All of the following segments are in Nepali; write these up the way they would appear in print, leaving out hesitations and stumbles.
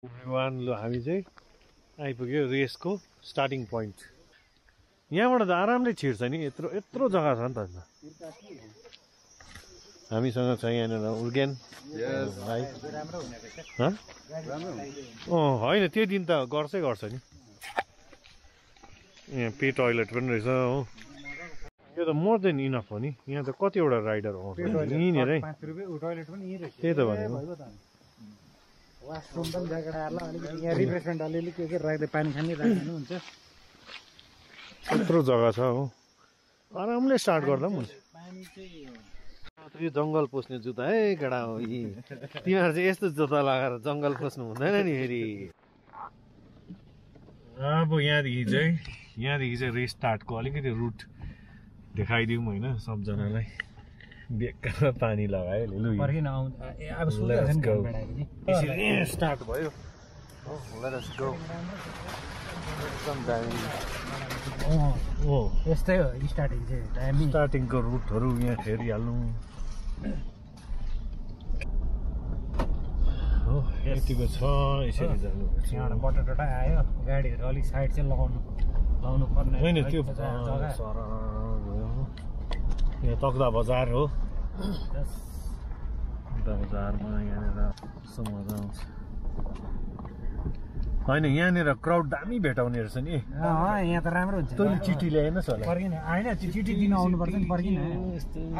ल हामी चाहिँ आइपुग्यो रेसको स्टार्टिङ पोइन्ट। यहाँबाट त आरामले छिर्छ नि, यत्रो जग्गा छ नि त। हामीसँग छ यहाँनिर उर्गेन भाइ। होइन त्यो दिन त गर्छ नि। यहाँ पे टोइलेट पनि रहेछ हो। यो त मोर देन इनफ हो नि। यहाँ त कतिवटा राइडर आउँछ यहीँनिरै। त्यही त भनेको। वासरुम पनि ज्याकेट आएर अलिकति यहाँ रिफ्रेसमेन्ट अलिअलि के राख्दै पानी खाने राख्नुहुन्छ। यत्रो जग्गा छ हो, आरामले स्टार्ट गर्दा पनि हुन्छ। यो जङ्गल पस्ने जुत्ता है केटा हो यी। तिमीहरू चाहिँ यस्तो जुत्ता लगाएर जङ्गल पस्नु हुँदैन नि फेरि। अब यहाँदेखि चाहिँ रेस स्टार्टको अलिकति रुट देखाइदिउँ होइन सबजनालाई। बेकार पानी लगायो स्टार्ट भयो। यस्तै हो स्टार्टिङ चाहिँ। स्टार्टिङको रुटहरू यहाँ हेरिहाल्नु हो। यतिको छ, यसरी जानु। यहाँबाट बटोटोटा आयो, गाडीहरू अलिक साइड चाहिँ लाउनु पर्ने होइन। त्यो यहाँ तक्दा बजार हो। तक्दा बजारमा यहाँनिर कस्तो मजा आउँछ होइन। यहाँनिर क्राउड दामी भेटाउने रहेछ नि। यहाँ त राम्रो हुन्छ। तैँले चिठी ल्याएनस् होला? पर्खिन होइन, चिठी दिन आउनुपर्छ नि। पर्खिन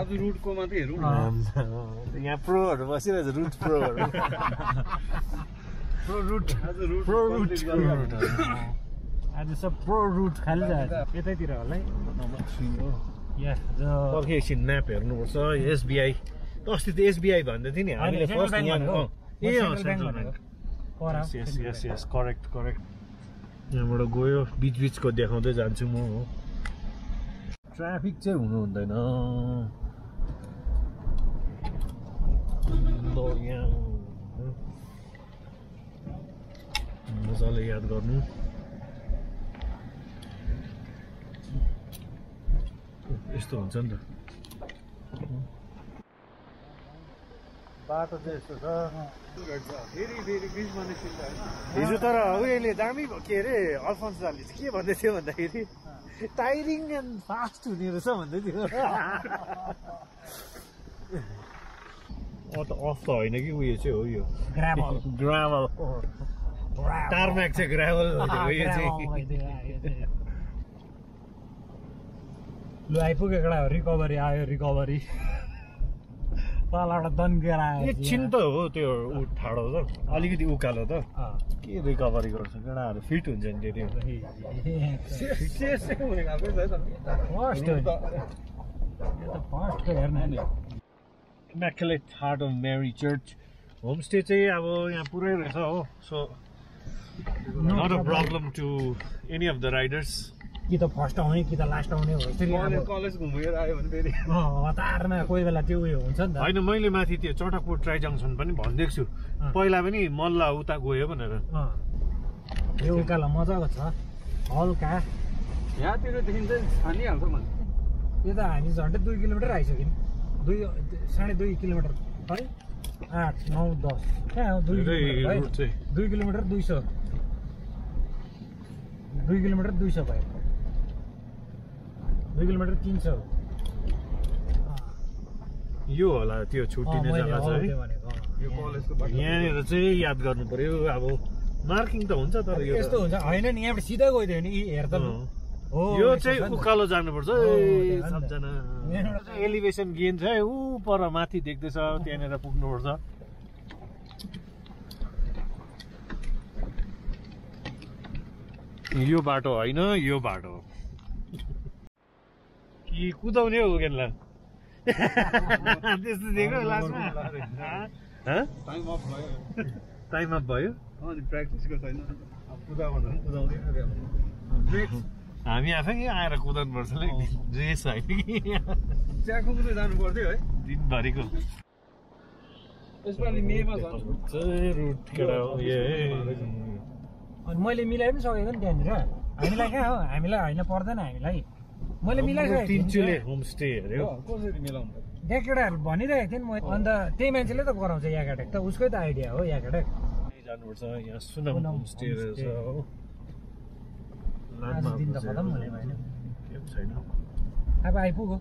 आज रुटको मात्रै हेरौँ। यहाँ प्रोहरू बसिरहेछ, रुट प्रोहरू। आज सब प्रो रुट खालि यतैतिर होला है। एकछिन म्याप हेर्नुपर्छ। एसबिआई अस्ति त एसबिआई भन्दै थियो नि हामीले फर्स्ट। यस करेक्ट। यहाँबाट गयो, बिचको देखाउँदै जान्छु म हो। ट्राफिक चाहिँ हुनु हुँदैन यहाँ। मजाले याद गर्नु। यस्तो हुन्छ नि त बाटो चाहिँ यस्तो छ। हिजो तर उयोले दामी के अरे अल्फन्सोले चाहिँ के भन्दै थियो भन्दाखेरि टायरिङ एन्ड फास्ट हुने रहेछ भन्दै थियो। अफ त होइन कि उयो चाहिँ हो, यो ग्राभल। टारम्याक चाहिँ ग्राभल हो यो चाहिँ। लु आइपुग्यो एउटा रिकभरी आयो। रिकभरी तलबाट दन्केर आयो। एकछिन त हो त्यो ठाडो त अलिकति उकालो त के रिकभरी गर्छ केटाहरू। फिट हुन्छ नि त्यो। Immaculate heart of Mary church homestay चाहिँ अब यहाँ पुरै रहेछ हो। So not a problem to any of the riders. कि त फर्स्ट आउने कि त लास्ट आउने हो। कलेज घुमेर आयो भने फेरि हतारमा कोही बेला त्यो उयो हुन्छ नि त। होइन मैले माथि त्यो चटकपुर ट्राई जङ्सन पनि भनिदिएको छु पहिला पनि। मल्ल उता गयो भनेर। यो उकालो मजाको छ, हल्का। यहाँतिरदेखि चाहिँ छानिहाल्छ भने यो त हामी झन्डै 2 किलोमिटर आइसक्यो नि। 2.5 किलोमिटर है। 8, 9, 10 कहाँ हो? 2 किलोमिटर 200। 2 किलोमिटर 200 भयो। 2 किलोमिटर 300। यो होला त्यो छुट्टिने जग्गा छ है। यहाँनिर चाहिँ याद गर्नु पर्यो। अब मार्किङ त हुन्छ तर यो यस्तो हुन्छ होइन नि। यहाँबाट सिधा गइदियो भने हेर्दा यो चाहिँ उकालो जानुपर्छ सबजना। एलिभेसन गेन छ ऊ पर माथि देख्दैछ, त्यहाँनिर पुग्नुपर्छ। यो बाटो होइन, यो बाटो कि कुदाउने हो उकेनलाई। त्यस्तो देख्यो लास्टमा। टाइम अफ भयो। प्र्याक्टिसको छैन कुदाउँदै। हामी आफै आएर कुदाउनु पर्छ रेस होइन कि। चिया खुम्दै जानु पर्थ्यो है दिनभरिको। यसपालि मेमा अनि मैले मिलाइ पनि सकेको नि त्यहाँनिर। हामीलाई कहाँ हो, हामीलाई होइन पर्दैन हामीलाई। मैले मिलाइसकेको तिनचुले होमस्टे हेऱ्यो। कसरी मिलाउनु? यहाँ केटाहरू भनिरहेको थिएँ नि म। अन्त त्यही मान्छेले त गराउँछ याकाटेक त, उसकै त आइडिया हो याकाटेक। जानुपर्छ यहाँ सुनम होमस्टे रहेछ हो आज दिन त खतम हुने भएन केही छैन अब आइपुग्यो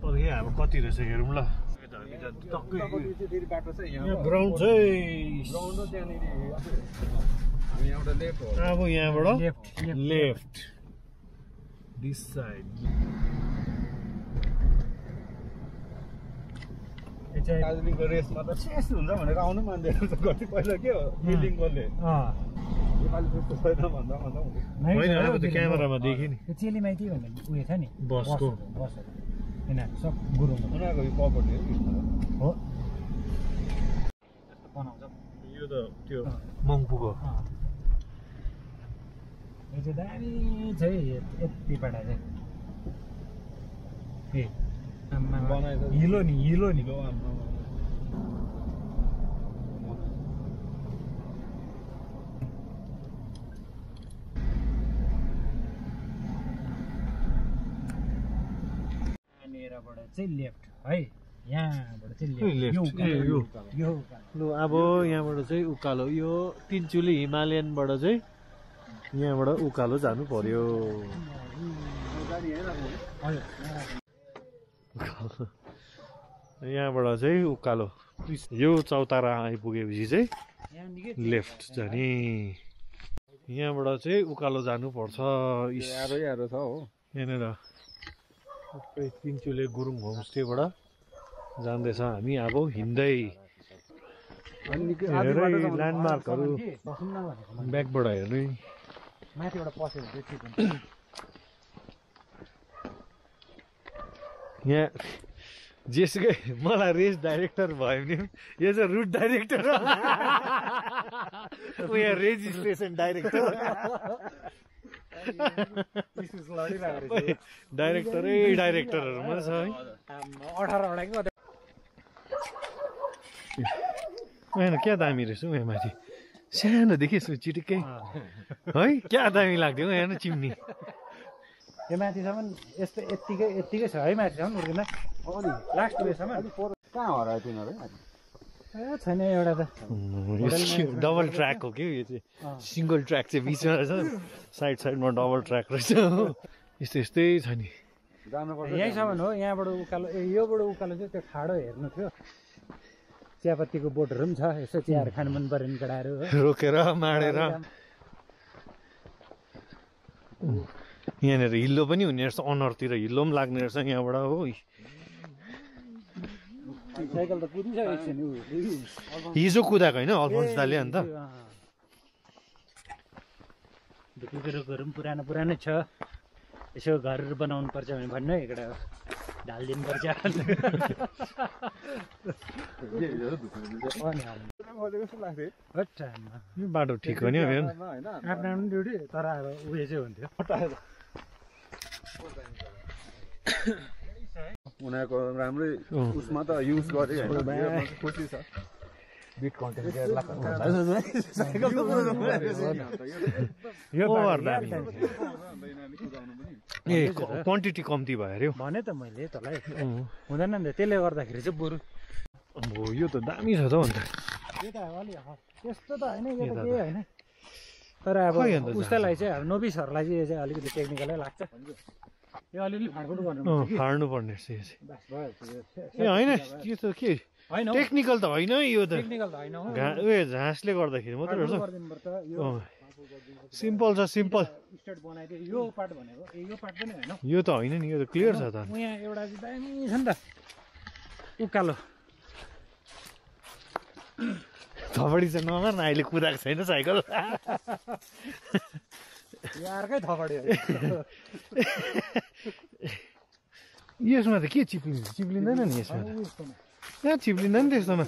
अब यहाँ कति रहेछ हेरौँ ल फेरि बाटो चाहिँ यहाँ ग्राउन्ड चाहिँ ग्राउन्ड हो त्यहाँनिर हामी यहाँबाट लेफ्ट हो अब यहाँबाट लेफ्ट लेफ्ट दिस साइड दार्जिलिङको रेसमा त शेष हुन्छ भनेर आउनु मान्दैन कति पहिला के हो बिल्डिङकोले नेपाली त्यस्तो छैन भन्दा होइन अब त क्यामेरामा देखेँ नि त्यो चेली माइती भन्ने उयो छ नि बसको बसहरू यिनीहरू सब गुरुङ उनीहरूको यो प्रपर्टी हो यस्तो बनाउँछ यो त त्यो मङ्पुको यो चाहिँ दामी छ है यति पाटा चाहिँ ए बनाएछ हिलो नि यहाँनिरबाट चाहिँ लेफ्ट है यहाँबाट चाहिँ लेफ्ट यो लु अब यहाँबाट चाहिँ उकालो यो तिनचुले हिमालयनबाट चाहिँ यहाँबाट उकालो जानु पर्यो यहाँबाट चाहिँ उकालो यो चौतारा आइपुगेपछि चाहिँ लेफ्ट जाने यहाँबाट चाहिँ उकालो जानुपर्छ यारो छ हो यहाँनिर तिनचुले गुरुङ होमस्टेबाट जाँदैछ हामी अब हिँड्दै ल्यान्डमार्कहरू ब्याकबाट हेर्नु माथिबाट पस्यो यहाँ जेसुकै मलाई रेस डाइरेक्टर भयो भने यो चाहिँ रुट डाइरेक्टर यहाँ रेजिस्ट्रेसन डाइरेक्टर डाइरेक्टरै डाइरेक्टरहरूमा छ है 18 होइन क्या दामी रहेछ हौ यहाँ माथि सानो देखिस् चिटिक्कै है क्या दामी लाग्थ्यो यहाँ चिम्नी यो माथिसम्म यस्तो यत्तिकै छ है माथिसम्म हुर्किँदा लास्ट उयोसम्म कहाँ हरायो तिनीहरू छैन एउटा त डबल ट्र्याक हो कि यो चाहिँ सिङ्गल ट्र्याक चाहिँ बिचमा रहेछ साइडमा डबल ट्र्याक रहेछ हो यस्तै छ नि यहीँसम्म हो यहाँबाट उकालो योबाट उकालो चाहिँ त्यो खाडो हेर्नु थियो चियापत्तीको बोटहरू पनि छ यसो चियाहरू खानु मन पऱ्यो नि केटाहरू रोकेर माडेर यहाँनिर हिल्लो पनि हुने रहेछ अनुहारतिर हिल्लो पनि लाग्ने रहेछ यहाँबाट हो साइकल त कुदिसकेको छ नि हिजो कुदाएको होइन अल्फोन्स दाले अन्त ढुकुरोहरू पनि पुरानो छ यसो घरहरू बनाउनु पर्छ भने भन्नु है केटा ढालिदिनु पर्छ यो बाटो ठिक हो नि अब आफ्नो ड्युटी तर अब उयो चाहिँ हुन्थ्यो उनीहरूको राम्रै उसमा त युज गरे होइन खुसी छ बिट कन्टेन्ट ए क्वान्टिटी कम्ती भयो अरे भने त मैले तँलाई हुँदैन नि त त्यसले गर्दाखेरि चाहिँ बरु अब यो त दामी छ त अन्त यो त अलि त्यस्तो त होइन यो त केही होइन तर अब उस्तैलाई चाहिँ अब नोबिसहरूलाई चाहिँ यो चाहिँ अलिकति टेक्निकलै लाग्छ यो अलिअलि फाँड्नु पर्ने रहेछ ए होइन यो त के होइन टेक्निकल त होइन यो त टेक्निकल त होइन उयो घाँसले गर्दाखेरि मात्रै रहेछ सिम्पल छ सिम्पल स्टेट बनाइदियो यो पार्ट भनेको यो पार्ट पनि होइन यो त होइन नि यो त क्लियर छ त यहाँ एउटा चाहिँ दामी छ नि त उकालो थपडी चाहिँ नगर न अहिले कुदाएको छैन साइकल यो अर्कै थपडी यसमा त के चिप्लिँदैन नि यसमा यहाँ चिप्लिँदैन त्यस्तोमा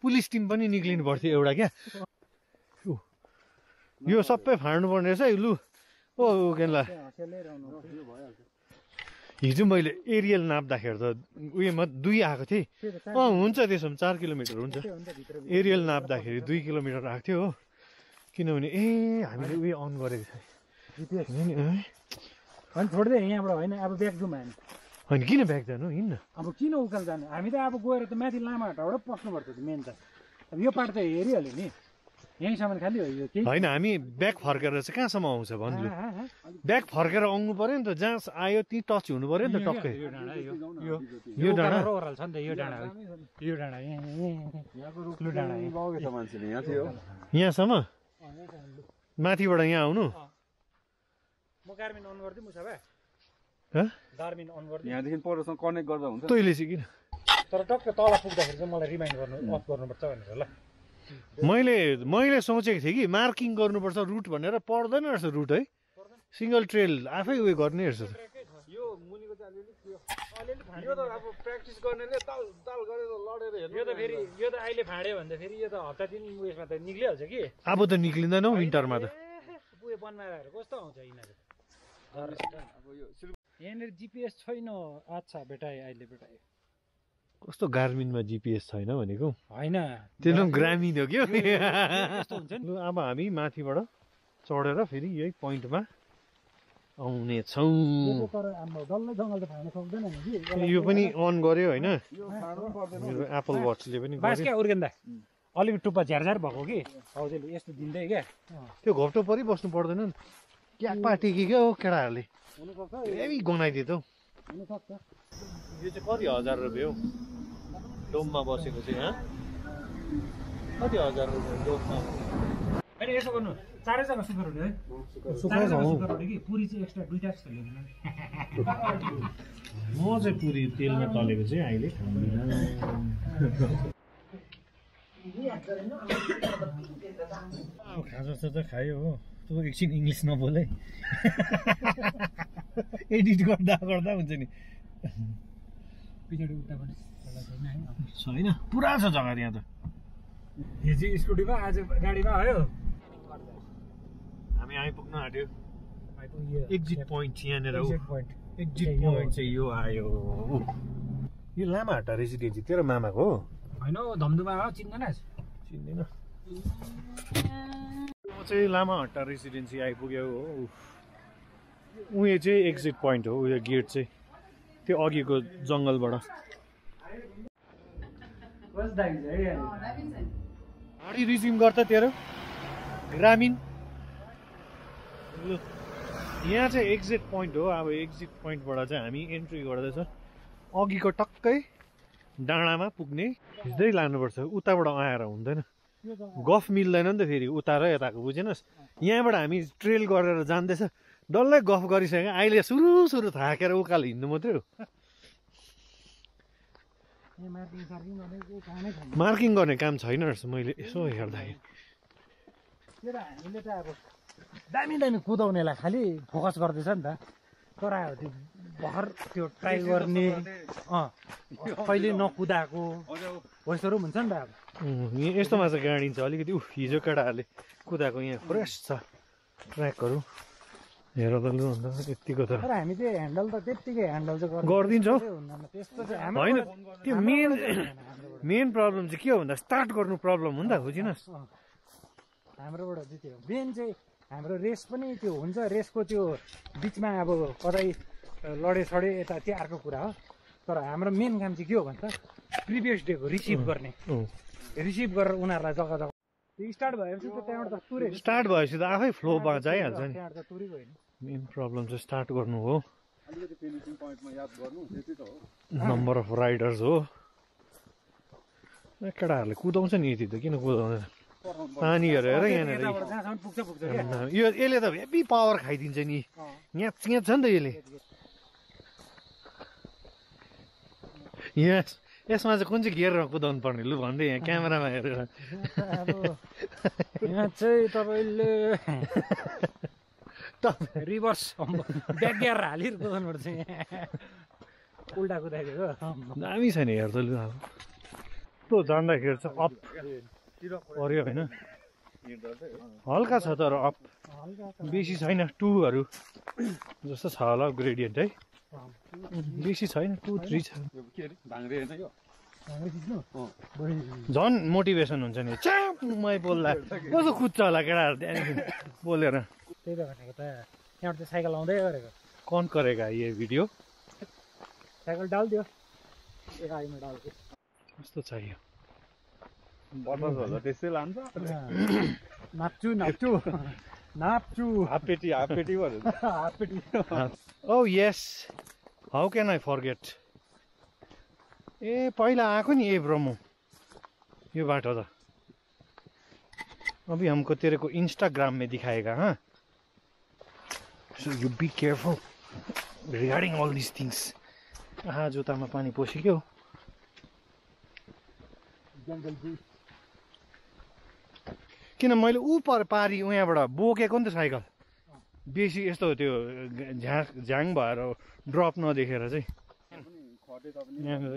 पुलिस टिम पनि निक्लिनु पर्थ्यो एउटा क्या यो सबै फाड्नु पर्ने रहेछ लु ओ केला हिजो मैले एरियल नाप्दाखेरि त उयोमा 2 आएको थिएँ हुन्छ त्यसो भने 4 किलोमिटर हुन्छ एरियल नाप्दाखेरि 2 किलोमिटर आएको थियो हो किनभने हामीले उयो अन गरेको छ होइन छोडिदिए यहाँबाट होइन अब ब्याक जाउँ हामी होइन किन ब्याक जानु हिँड्न अब किन उकालो जानु हामी त अब गएर त माथि लामाहट्टाबाट पस्नुपर्छ मेन त यो पार्ट त हेरिहाल्यो नि यहीँसम्म खालि हो यो केही होइन हामी ब्याक फर्केर चाहिँ कहाँसम्म आउँछ भन्नु ब्याक फर्केर आउनु पर्यो नि त जहाँ आयो त्यहीँ टच हुनु पर्यो नि त टक्कै यो डाँडा यो डाँडा ओह्राल छ नि त यो डाँडा हो यो डाँडा ठुलो डाँडा गाउँकै छ मान्छेले यहाँ थियो यहाँसम्म माथिबाट यहाँ आउनु म गार्मिन अन गर्दै मुसा भए ह? गार्मिन अन गर्दै यहाँदेखि परसँग कनेक्ट गर्दा हुन्छ तैँले चाहिँ किन तर टक्क तल पुग्दाखेरि चाहिँ मलाई रिमाइन्ड गर्नु अफ गर्नुपर्छ भनेर ल मैले सोचेको थिएँ कि मार्किङ गर्नुपर्छ रुट भनेर पर्दैन रहेछ रुट है सिङ्गल ट्रेल आफै उयो गर्ने रहेछ यो मुनिको चाहिँ अलिअलि यो त अब प्र्याक्टिस गर्नेले ताल ताल गरेर लडेर हेर्नु यो त फेरि यो त अहिले फाड्यो भन्दा फेरि यो त हप्ता दिन उयसमा त निक्लिहाल्छ कि अब त निक्लिँदैन हौ विन्टरमा त उयो बनाएर कस्तो आउँछ यिनीहरू अब यो यहाँनिर जिपिएस छैन अच्छा भेटाएँ अहिले भेटाएँ कस्तो गार्मिनमा जिपिएस छैन भनेको होइन त्यो ग्रामीण हो क्या यस्तो हुन्छ नि अब हामी माथिबाट चढेर फेरि यही पोइन्टमा आउने छौँ तर हाम्रो डल्लै जङ्गल त फाल्न सक्दैन नि कि यो पनि अन गर्यो होइन यो फाड्नु पर्दैन मेरो एप्पल वाचले पनि बास गर्यो क्या उर्गेन्दा अलिकति टुप्पा झ्यारझ्यार भएको कि हौ त्यसले यस्तो दिँदै क्या त्यो घोप्टो परि बस्नु पर्दैन नि क्या पार्टी कि क्या हो केटाहरूले हुनुसक्छ हेभी गनाइदियो त हौ हुनुसक्छ यो चाहिँ कति हजार रुपियाँ हौ डोममा बसेको चाहिँ हँ कति हजार रुपियाँ डोममा होइन यसो गर्नु चारैजना सुपर रोटी है चारैजना सुपर रोटी कि पुरी चाहिँ एक्स्ट्रा दुईटा जस्तो ल्याइदिनु म चाहिँ पुरी तेलमा तलेको चाहिँ अहिले खाँदिनँ खाजा साजा खायो हो तँ एकछिन इङ्ग्लिस नबोले एडिट गर्दा गर्दा हुन्छ नि पछाडि उता पनि छैन पुरा छ जग्गा त्यहाँ त हिजो स्कुटीमा आज गाडीमा आयो हामी आइपुग्न आँट्यो आइपुग्यो एक्जिट पोइन्ट यहाँनिर हो एक्जिट पोइन्ट एक्जिट पोइन्ट चाहिँ यो आयो यो लामाहट्टा रेसिडेन्सी तेरो मामाको हो होइन हौ धमधुमा हो चिन्दैनस् चिन्दिनँ म चाहिँ लामाहट्टा रेसिडेन्सी आइपुग्यो हो उयो चाहिँ एक्जिट पोइन्ट हो उयो गेट चाहिँ त्यो अघिको जङ्गलबाट गाडी रिज्युम गर्छ तेरो ग्रामीण यहाँ चाहिँ एक्जिट पोइन्ट हो अब एक्जिट पोइन्टबाट चाहिँ हामी एन्ट्री गर्दैछ अघिको टक्कै डाँडामा पुग्ने सिधै लानुपर्छ उताबाट आएर हुँदैन गफ मिल्दैन नि त फेरि उता र यताको बुझेनस् यहाँबाट हामी ट्रेल गरेर जाँदैछ डल्लै गफ गरिसक्यो अहिले सुरु थाकेर उकालो हिँड्नु मात्रै हो मार्किङ गर्ने काम छैन रहेछ मैले यसो हेर्दाखेरि हामीले त अब दामी दामी कुदाउनेलाई खालि फोकस गर्दैछ नि त तर अब त्यो भर त्यो ट्राई गर्ने कहिले नकुदाएको हो यस्तोहरू पनि हुन्छ नि त अब यस्तोमा चाहिँ गाडिन्छ अलिकति हिजो केटाहरूले कुदाएको यहाँ फ्रेस छ ट्र्याकहरू हेर त लु अन्त यतिको त तर हामी चाहिँ ह्यान्डल त त्यत्तिकै ह्यान्डल चाहिँ गरिदिन्छौ हुँदैन त्यस्तो चाहिँ होइन त्यो मेन प्रब्लम चाहिँ के हो भन्दा स्टार्ट गर्नु प्रब्लम हो नि त बुझिनस् हाम्रोबाट चाहिँ त्यो मेन चाहिँ हाम्रो रेस पनि त्यो हुन्छ रेसको त्यो बिचमा अब कतै लडे सडे यता त्यो अर्को कुरा हो तर हाम्रो मेन काम चाहिँ के हो भन्छ प्रिभियस डेको रिसिभ गर्ने रिसिभ गरेर उनीहरूलाई जग्गा जग्गा त्यो स्टार्ट भएपछि त त्यहाँबाट त तुरे स्टार्ट भएपछि त आफै फ्लोमा जाइहाल्छ नि त्यहाँबाट त तुरेको होइन मेन प्रब्लम चाहिँ स्टार्ट गर्नु हो अलिकति फिनिसिङ पोइन्टमा याद गर्नु त्यति त हो नम्बर अफ राइडर्स हो केटाहरूले कुदाउँछ नि यति त किन कुदाउँदैन पानीहरू हेर यहाँनिर जहाँसम्म पुग्छ पुग्छ क्या यो यसले त हेभी पावर खाइदिन्छ नि यहाँ छ नि त यसले यसमा चाहिँ कुन चाहिँ गियरमा कुदाउनु पर्ने लु भन्दै यहाँ क्यामेरामा हेरेर यहाँ चाहिँ तपाईँले रिभर्स ब्याक गियर हालेर कुदाउनुपर्छ यहाँ उल्टा कुदाइदिएको दामी छ नि हेर त लु अब यस्तो जाँदाखेरि चाहिँ अप पर्यो होइन हल्का छ तर अप बेसी छैन 2हरू जस्तो छ होला ग्रेडियन्ट है बेसी छैन 2, 3 छ झन् मोटिभेसन हुन्छ नि मै बोल्दा कस्तो कुद्छ होला केटाहरू त्यहाँदेखि बोलेर त्यही त भनेको त त्यहाँबाट चाहिँ साइकल आउँदै गरेको कौन करेगा ये भिडियो साइकल डालिदियो एक आइमा डाल्थ्यो कस्तो चाहियो बतासहरूलाई त्यसै लान्छ नाप्छु नाप्छु नाप्छु हाफ पेटी भनेर हाफ पेटी Oh yes, how can I forget? ए पहिला आएको नि ए ब्रह्मो यो बाटो त अभी हमको तेरे को इंस्टाग्राम में दिखाएगा हाँ so you be careful regarding all these things आहा जुत्तामा पानी पसिक्यो किन मैले ऊ पारी उहाँबाट बोकेको नि त साइकल बेसी यस्तो त्यो झ्याङ भएर ड्रप नदेखेर चाहिँ यहाँनिर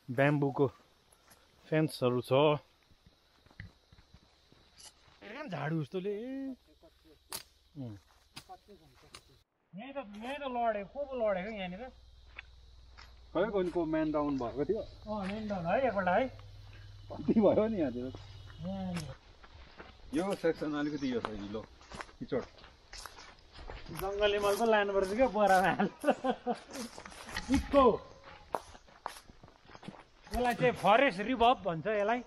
ब्याम्बुको फेन्सहरू छ झाडु जस्तोले यहीँ त लडेको को पो लडेको यहाँनिर खै कोहीको म्यान डाउन भएको थियो मेन डाउन है एकपल्ट है कति भयो नि यहाँतिर यहाँनिर यो सेक्सन अलिकति यो छ हिलो किचड जङ्गली मल पो लानुपर्छ क्या बोरामा हालेर इको यसलाई चाहिँ फरेस्ट रिभब भन्छ यसलाई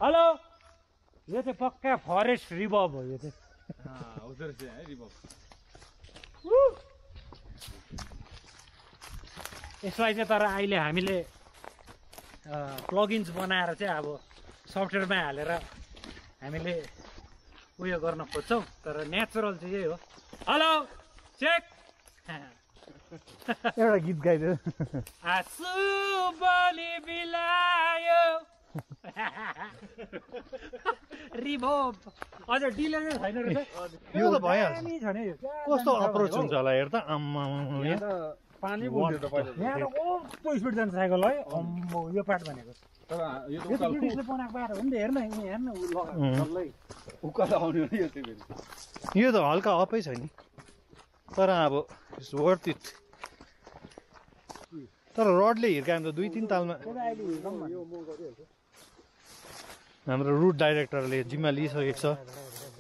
हेलो यो चाहिँ पक्का फरेस्ट रिभब हो यो चाहिँ यसलाई चाहिँ तर अहिले हामीले प्लगइन्स बनाएर चाहिँ अब सफ्टवेयरमा हालेर हामीले उयो गर्न खोज्छौँ तर नेचुरल चाहिँ यही हो हेलो चेक एउटा गीत गाइदियो आँसु बलि बिलायो रिभोब अझ डिले चाहिँ छैन रहेछ यो त भइहाल्छ दामी छ नि यो। कस्तो अप्रोच हुन्छ होला हेर त आम्मा पानी बोल्यो त पहिला यहाँ त कस्तो स्पिड जान्छ साइकल है अम्बो यो पार्ट भनेको तर यो यो त ब्रिटिसले बनाएको बाटो हो नि त हेर्न हेर्न डल्लै उकालो आउने हो नि यो चाहिँ फेरि यो त हल्का अपै छ नि तर अब इट्स वर्थ इट तर रडले हिर्कायो भने त 2-3 तालमा अहिले हिँडौँ न। हाम्रो रुट डाइरेक्टरले जिम्मा लिइसकेको छ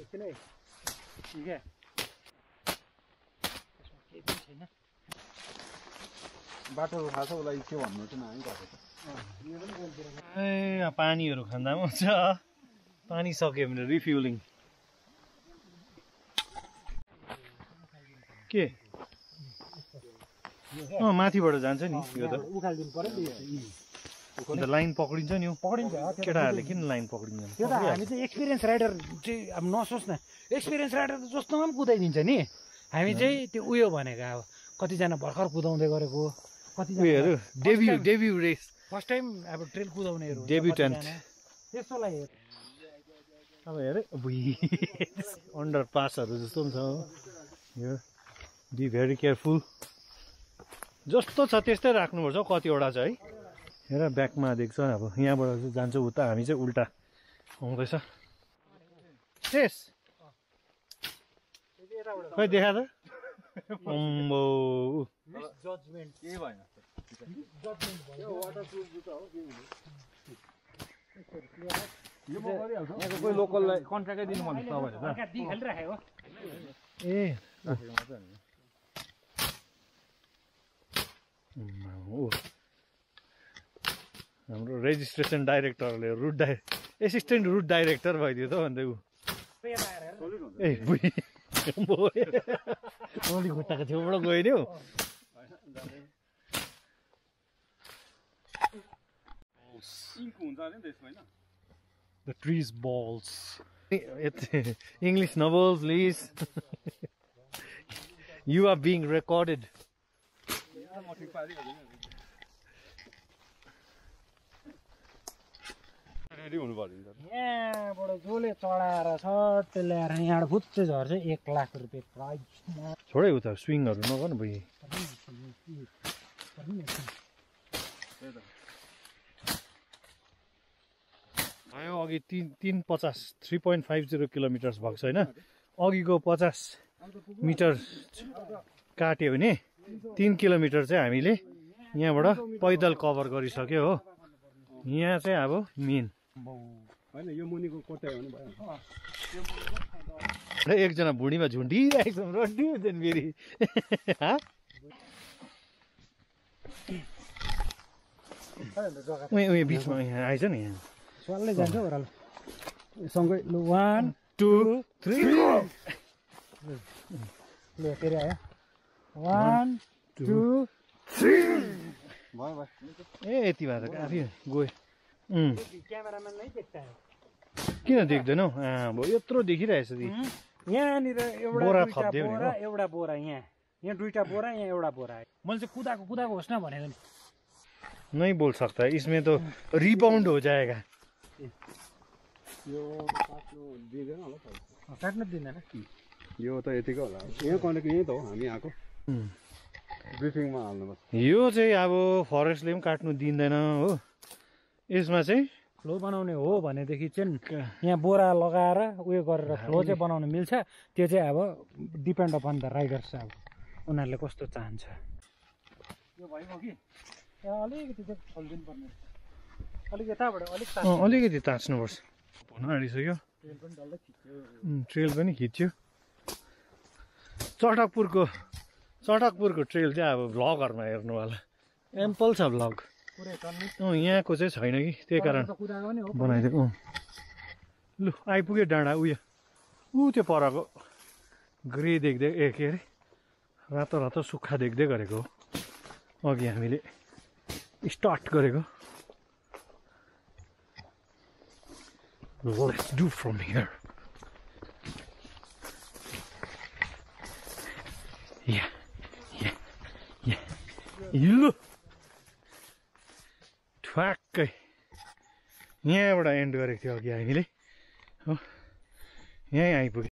एकछिनै ठिक है केही पनि छैन बाटो थाहा छ उसलाई के भन्नु चाहिँ हामी गएको ए पानीहरू खाँदा पनि हुन्छ पानी सक्यो भने रिफ्युलिङ के माथिबाट जान्छ नि यो त उकालिदिनु पर्यो नि अन्त लाइन पक्रिन्छ नि पक्रिन्छ केटाहरूले किन लाइन पक्रिन्छ त्यो त हामी चाहिँ एक्सपिरियन्स राइडर चाहिँ अब नसोच न एक्सपिरियन्स राइडर त जस्तोमा पनि कुदाइदिन्छ नि हामी चाहिँ त्यो उयो भनेको अब कतिजना भर्खर कुदाउँदै गरेको उयोहरू डेब्यू रेस फर्स्ट टाइम अब ट्रेल कुदाउनेहरू डेब्युटेन्ट त्यसोलाई अब हेरे अन्डर पासहरू जस्तो पनि छ यो बी भेरी केयरफुल जस्तो छ त्यस्तै राख्नुपर्छ कतिवटा चाहिँ है हेर ब्याकमा देख्छ अब यहाँबाट चाहिँ जान्छ उता हामी चाहिँ उल्टा आउँदैछ शेष खै देखा त अम्बो जजमेन्ट के भएन यो म गरिहाल्छु यहाँको कोही लोकललाई कन्ट्र्याक्टै दिनु भन्नु तपाईँहरूले त दिइहालिराखेको ए हो हाम्रो रेजिस्ट्रेसन डाइरेक्टरले एसिस्टेन्ट रुट डाइरेक्टर भइदियो त अन्त ऊ ए बुई अलिक खुट्टाको छेउबाट गयो नि हौ हुन्छ अरे नि त्यसमा होइन The trees balls. English novel, please. You are being recorded. Ready हुनु पर्यो नि त यहाँबाट जसले चढाएर सट्ट ल्याएर यहाँबाट फुच्चै झर्छ 1 लाख रुपियाँ प्राइज छोडै उता स्विङहरू नगर्नु बुई आयो अघि 3.50 किलोमिटर्स भएको छ होइन अघिको 50 मिटर काट्यो भने 3 किलोमिटर चाहिँ हामीले यहाँबाट पैदल कभर गरिसक्यो हो यहाँ चाहिँ अब मेन होइन यो मुनिको कोट्यायो भने भयो एकजना भुँडीमा झुन्डिरहेको छ रड्डी हुन्छ नि फेरि उयो बिचमा यहाँ आइज नि यहाँ सल्लै जान्छ ओह्रालो सँगै लु 1 2 3 लु फेरि आयो 1 2 भयो ए यति भएर आफै गयो क्यामेराम्यान नै देख्छ किन देख्दैनौ अब यत्रो देखिरहेछ दि यहाँनिर एउटा बोरा दुईटा थप्दियो नि बोरा एउटा बोरा यहाँ दुईटा बोरा यहाँ एउटा बोरा मैले चाहिँ कुदाएको होस् न भनेको नि नहीं बोल सकता है इसमें तो रिबाउंड हो जाएगा यो काट्नु दिँदैन होला काट्नु दिँदैन यो त यतिकै होला यहाँ कनेक्ट यहीँ त हो हामी आएको ब्रिफिङमा हाल्नुपर्छ यो चाहिँ अब फरेस्टले पनि काट्नु दिँदैन हो यसमा चाहिँ फ्लो बनाउने हो भनेदेखि चाहिँ यहाँ बोरा लगाएर उयो गरेर फ्लो चाहिँ बनाउन मिल्छ त्यो चाहिँ अब डिपेन्ड अपन द राइडर्स अब उनीहरूले कस्तो चाहन्छ यो भइगयो कि अलिकति चाहिँ खोलिदिनु पर्ने अलिक यताबाट अलिक अलिकति ताच्नुपर्छ भन आँटिसक्यो ट्रेल पनि डल्लै खिच्यो ट्रेल पनि खिच्यो चटकपुरको ट्रेल चाहिँ अब भ्लगहरूमा हेर्नु होला एम्पल छ भ्लग पुरै चल्ने यहाँको चाहिँ छैन कि त्यही कारण कुदाएको पनि हो बनाइदिएको लु आइपुग्यो डाँडा उयो त्यो परको ग्रे देख्दै के अरे रातो रातो सुक्खा देख्दै गरेको हो अघि हामीले स्टार्ट गरेको Let's do from here. Yeah. लु ठ्याक्कै यहाँबाट एन्ड गरेको थियो अघि हामीले हो यहीँ आइपुग्यो